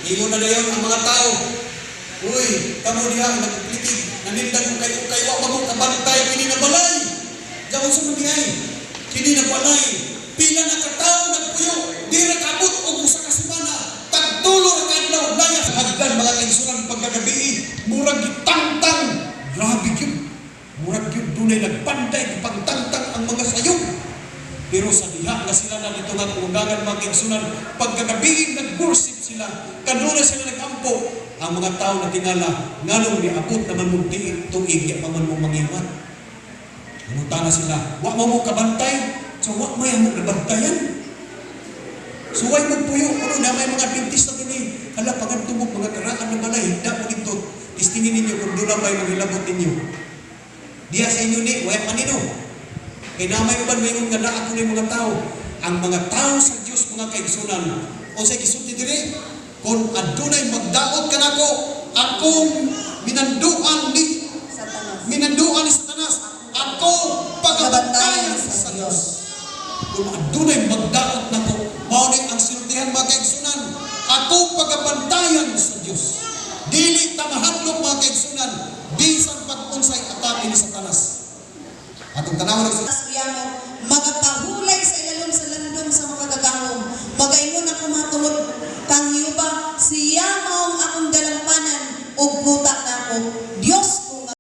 Ingon na dayon ang mga tao, "Uy, kamo diha nagplikig, nanindag ko kay kay wa pa mo kabantay kini na balay." Diyan sa man diay. Kini na balay. Pila na ka tawo nagpuyo, di ra kaabot og usa ka semana. Tagtulo ra ka adlaw layas hagdan, mga kaigsunan, pagkagabi, murag gitangtang. Grabe gyud. Murag gyud dunay nagpanday gipangtangtang ang mga sayop. Pero sa diha nga sila na dito nga kaungangan, mga kaigsunan, pagkagabi nag-worship sila, kanuna sila nagampo, ang mga tao na tingala, nganong niabot naman mong tuig, ya pa man mo mangiwat. Nangutana sila, "Wa mo mo kabantay?" So wa may mo nabantayan. Suway mo puyo, ano na may mga Adventista dinhi. Hala, pangadto mo mga karaan na balay, higda mo dito. Testingin ninyo kung doon na may manghilabot ninyo. Diya sa inyo ni, waya manino. Kay na may uban maingon nga naa ko ni mga tao. Ang mga tao sa Dios, mga kaigsunan, unsay gisulti diri? Kung adunay magdaot kanako, akong minanduan ni Satanas. Minanduan ni Satanas, ako pagabantayan sa Dios. Kung adunay magdaot nako, mao ni ang sinultihan, mga kaigsunan, ako pagabantayan sa Dios. Dili ta mahadlok, mga kaigsunan, bisan pag unsay atake ni Satanas. Atong tanawon ang Uyamo, magapahulay sa ilalom sa landong sa makagagahom. Magaingon ako matungod kang Jehova, siya maong akong dalampanan ug kuta nako.